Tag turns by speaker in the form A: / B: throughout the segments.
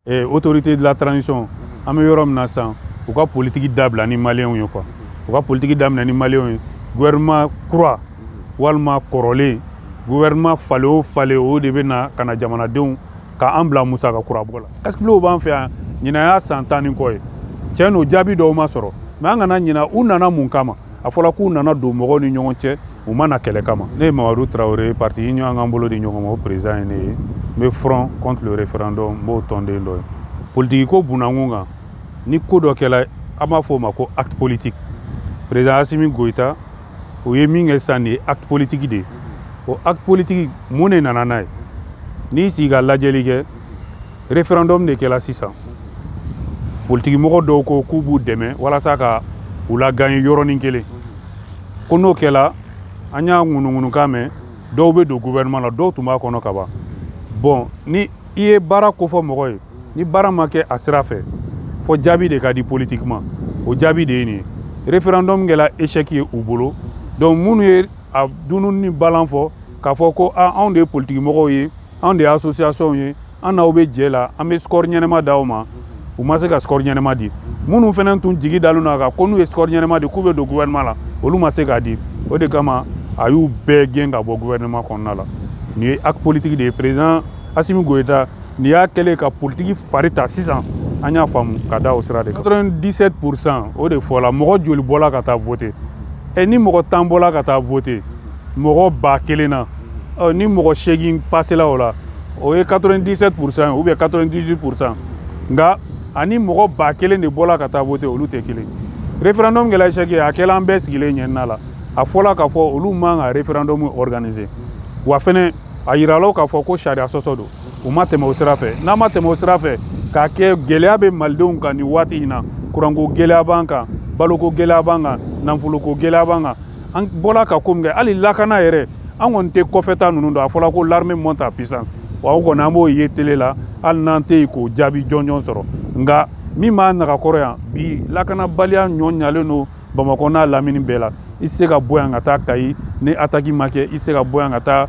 A: Autorité de la transition, an bɛ yɔrɔ min na sisan, u ka politiki dabila ni maliyɛnw ye quoi. U ka politiki daminɛ ni maliyɛnw ye. Gouvernement kura walima kɔrɔlen, gouvernement falen o falen, o de bɛ na ka na jamanadenw ka an bila musaka kurabɔ la. Casque bleu b'an fɛ yan, ɲinan y'a san 10 ni kɔ ye. Tiɲɛ don, jaabi dɔw ma sɔrɔ, mais an kana ɲina u nana mun kama. A fɔra k'u nana don mɔgɔw ni ɲɔgɔn cɛ, u ma na kɛlɛ kama. Ne ye Mamadu Tarawele, parti Union an k'an bolo di ɲɔgɔn ma, o président ye ne ye. N bɛ Front contre le référendum, n b'o tɔnden dɔ ye. Politiki ko bunakun kan, ni ko dɔ kɛla, an b'a fɔ o ma ko acte politique. Président Assimi Goïta, o ye min kɛ sisan, nin ye acte politique de ye. O acte politique, mun de nana n'a ye? N'i sigi ka lajɛli kɛ, référendum de kɛla sisan. Politiki mɔgɔ dɔw ko k'u b'u dɛmɛ walasa ka u la gagner yɔrɔnin kelen. Ko n'o kɛla, an y'a ŋunuŋunukan mɛn, dɔw bɛ don gouvernement la, dɔw tun b'a kɔnɔ ka ban. Bon, ni i ye baara kofɔ mɔgɔ ye, ni baara ma kɛ a sira fɛ, fɔ jaabi de ka di politiquement. O jaabi de ye nin ye. Référendum kɛla échec ye u bolo. Donc minnu ye a dunun ni balan fɔ k'a fɔ ko a anw de ye politiki mɔgɔw ye, anw de ye association ye, an n'aw bɛ jɛ la, an bɛ score ɲɛnɛma d'aw ma, u ma se ka score ɲɛnɛma di. Minnu fana tun jigi dalen don a kan ko n'u ye score ɲɛnɛma di k'u bɛ don gouvernement la, olu ma se k'a di. O de kama a y'u bɛɛ gɛn ka bɔ gouvernement kɔnɔna la. Nin ye acte politique de ye. Président Assimi Goïta, nin y'a kɛlen ka politique fari ta sisan, an y'a faamu ka da o sira de kan. 97%, o de fɔla. Mɔgɔ joli bɔla ka taa voter? Ɛ, ni mɔgɔ 10 bɔla ka taa voter mɔgɔ 1000 na, ɔ ni mɔgɔ 8 pasela o la, o ye 97% ye ou bien 98%. Nka ani mɔgɔ 1000 de bɔla ka taa voter, olu tɛ kelen. Référendum kɛla échec ye, a kɛla an bɛɛ sigilen ɲɛna la. A fɔla k'a fɔ olu man ka référendum organiser. Wa fɛnɛ a yirala k'a fɔ ko sariya sɔsɔ don. U ma tɛmɛ o sira fɛ. N'a ma tɛmɛ o sira fɛ k'a kɛ, gɛlɛya bɛ malidenw kan nin waati in na. Kuranko gɛlɛya b'an kan, baloko gɛlɛya b'an kan, nafoloko gɛlɛya b'an kan. An bɔla ka ko min kɛ, hali lakana yɛrɛ, an kɔni tɛ kɔfɛta ninnu dɔn. A fɔra ko l'armée monte en puissance, wa o kɔni an b'o ye télé la, hali n'an tɛ yen k'o jaabi jɔnjɔn sɔrɔ. Nka min b'a nagakɔrɔ yan bi, lakanabaliya ɲɔ ɲalen don Bamakɔ n'a lamini bɛɛ la. I tɛ se ka bɔ yan ka taa Kayi ni attaque ma kɛ, i tɛ se ka bɔ yan ka taa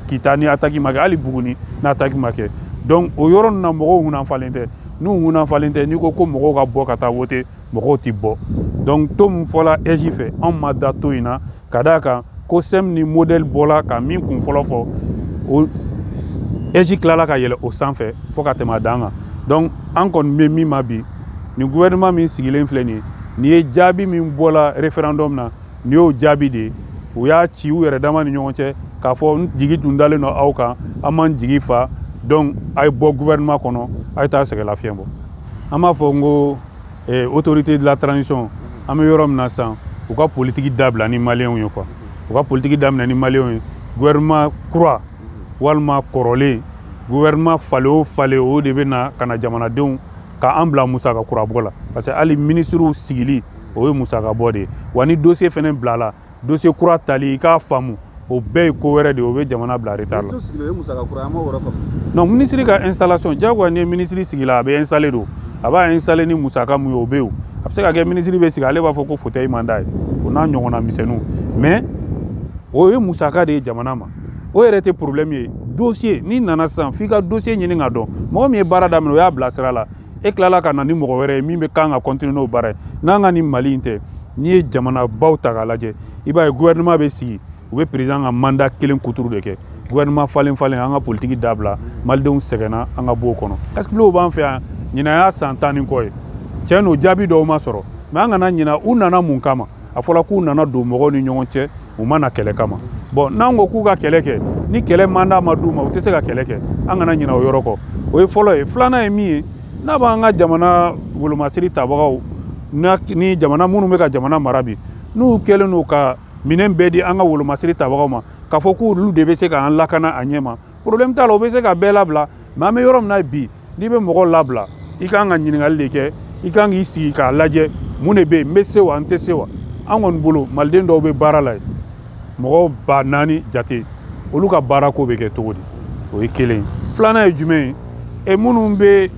A: Kita ni attaque ma kɛ, hali Buguni ni attaque ma kɛ. Donc o yɔrɔ ninnu na, mɔgɔw hunanfalen tɛ. N'u hunanfalen tɛ, n'i ko ko mɔgɔw ka bɔ ka taa voter, mɔgɔw tɛ bɔ. Donc to min fɔla AIGE fɛ, anw ma da to in na, ka d'a kan ko SEM ni modèle bɔla ka min kun fɔlɔ fɔ, o AIGE tilala ka yɛlɛ o sanfɛ fo ka tɛmɛ a dan kan. Donc an kɔni bɛ min ma bi, nin gouvernement min sigilen filɛ nin ye, nin ye jaabi min bɔla référendum na, nin y'o jaabi de ye. U y'a ci u yɛrɛ dama ni ɲɔgɔn cɛ k'a fɔ n jigi tun dalen don aw kan, an m'an jigi fa. Donc a ye bɔ gouvernement kɔnɔ, a ye taa sɛgɛn lafiɲɛ bɔ. An b'a fɔ n ko autorité de la transition, an bɛ yɔrɔ min na sisan, u ka politiki dabila ni maliyɛnw ye quoi. U ka politiki daminɛ ni maliyɛnw ye. Gouvernement kura walima kɔrɔlen, gouvernement falen o falen, o de bɛ na ka na jamanadenw ka an bila musaka kurabɔ la. Parce que hali minisiriw sigili, o ye musaka bɔ de ye. Wa ni dossier fɛnɛ bilala, dossier kura tali, i k'a faamu, o bɛɛ ye ko wɛrɛ de ye, o bɛ jamana bila retard la. Non, minisiri ka installation, diyagoya ni ye minisiri sigila, a bɛ installer don, a b'a installer ni musaka mun ye, o bɛ yen. A bɛ se ka kɛ minisiri bɛ sigi, ale b'a fɔ ko fauteuil man d'a ye, o n'a ɲɔgɔnna misɛnninw. Mais o ye musaka de ye jamana ma, o yɛrɛ tɛ problème ye. Dossier n'i nana sisan, f'i ka dossier ɲini ka dɔn mɔgɔ min ye baara daminɛ, o y'a bila sira la, e tilala ka na ni mɔgɔ wɛrɛ ye min bɛ kan ka continuer n'o baara ye. N'an ka nin Mali in tɛ, n'i ye jamanabaw ta k'a lajɛ, i b'a ye gouvernement bɛ sigi, u bɛ président ka mandat kelen kuturu de kɛ. Gouvernement falen falen, an ka politiki dabila. Malidenw sɛgɛnna, an ka bɔ o kɔnɔ. Casque bleu b'an fɛ yan, ɲinan y'a san 10 ni kɔ ye. Tiɲɛ don, jaabi dɔw ma sɔrɔ, mais an kana ɲina u nana mun kama. A fɔra k'u nana don mɔgɔw ni ɲɔgɔn cɛ, u ma na kɛlɛ kama. Bon, n'an ko k'u ka kɛlɛ kɛ, ni kɛlɛ mandat ma d'u ma, u tɛ se ka kɛlɛ kɛ. An kana ɲina o yɔrɔ kɔ. O ye fɔlɔ ye. Filanan ye min ye, n'a b'an ka jamana wolomasiri tabagaw ni jamana minnu bɛ ka jamana mara bi, n'u kɛlen don ka minɛn bɛɛ di an ka wolomasiri tabagaw ma, k'a fɔ k'olu de bɛ se k'an lakana a ɲɛ ma, problème t'a la, u bɛ se ka bɛɛ labila. Mais an bɛ yɔrɔ min na bi, n'i bɛ mɔgɔ labila, i kan ka ɲininkali de kɛ, i kan k'i sigi k'a lajɛ mun de bɛ yen, n bɛ se wa, n tɛ se wa. An kɔni bolo, maliden dɔw bɛ baara la yen, mɔgɔw 4000 jate, olu ka baara ko bɛ kɛ cogo di? O ye kelen ye. Filanan ye jumɛn ye? E minnu bɛ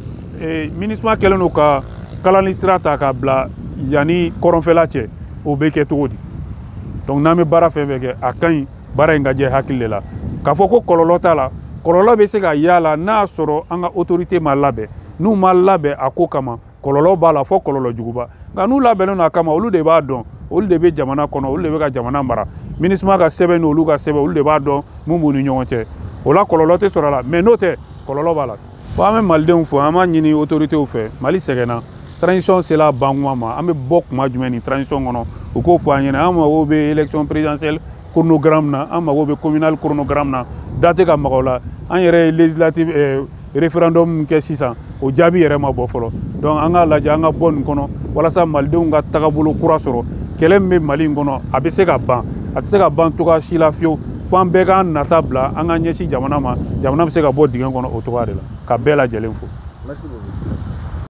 A: MINUSMA kɛlen don ka kalani sira ta ka bila yanni kɔrɔnfɛla cɛ, o bɛ kɛ cogo di? Donc n'an bɛ baara fɛn fɛn kɛ, a ka ɲi baara in ka jɛ hakili de la. K'a fɔ ko kɔlɔlɔ t'a la, kɔlɔlɔ bɛ se ka y'a la n'a sɔrɔ an ka autorité ma labɛn. N'u ma labɛn a ko kama, kɔlɔlɔ b'a la, fɔ kɔlɔlɔ juguba. Nka n'u labɛnnen don a kama, olu de b'a dɔn, olu de bɛ jamana kɔnɔ, olu de bɛ ka jamana mara. MINUSMA ka sɛbɛn n'olu ka sɛbɛn, olu de b'a dɔn mun b'u ni ɲɔgɔn cɛ. O la kɔlɔlɔ tɛ sɔrɔ a la, mais n'o tɛ, kɔlɔlɔ b'a la. Bon, an bɛ malidenw fo, an b'a ɲini autorités fɛ. Mali sɛgɛnna, transition sera ban kuma ma. An bɛ bɔ kuma jumɛn ni transition kɔnɔ, u k'o fɔ an ɲɛna. An mago bɛ élection présidentielle chronogramme na, an mago bɛ communal chronogramme na. Da tɛ ka maga o la. An yɛrɛ ye législative référendum min kɛ sisan, o jaabi yɛrɛ ma bɔ fɔlɔ. Donc an k'a lajɛ, an ka bɔ nin kɔnɔ walasa malidenw ka tagabolo kura sɔrɔ. Kɛlɛ min bɛ Mali in kɔnɔ, a bɛ se ka ban, a tɛ se ka ban cogoya si la fiyewu, fo an bɛɛ k'an nata bila, an ka ɲɛsin jamana ma. Jamana bɛ se ka bɔ dingɛ kɔnɔ o cogoya de la. Ka bɛɛ lajɛlen fo.
B: Merci beaucoup.